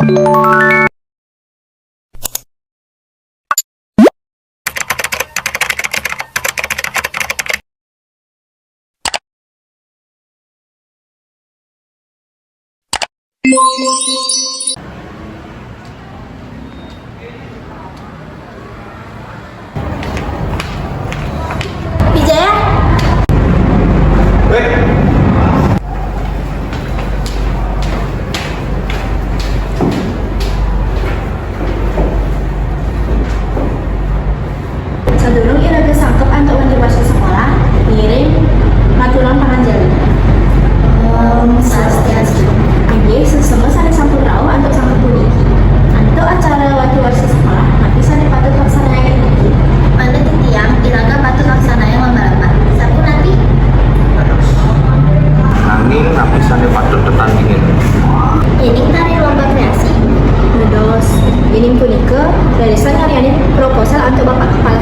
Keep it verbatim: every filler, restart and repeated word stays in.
Wijaya? Sadurung iraga sangkep antuk wanci warsa sekolah, ngiring ngaturang panganjali. Om Swastiastu. Inggih, suksma sané sampun rauh antuk sangkep puniki. Antuk acara wanci warsa sekolah, napi sané patut laksanayang niki? Manut titiang, iraga patut laksanayang lomba-lomba. Sapunapi? Nanging napi sané patut tetandingin? Yéning tari lomba kreasi. Dados, yéning punika, rarisang ngaryanin proposal antuk Bapak Kepala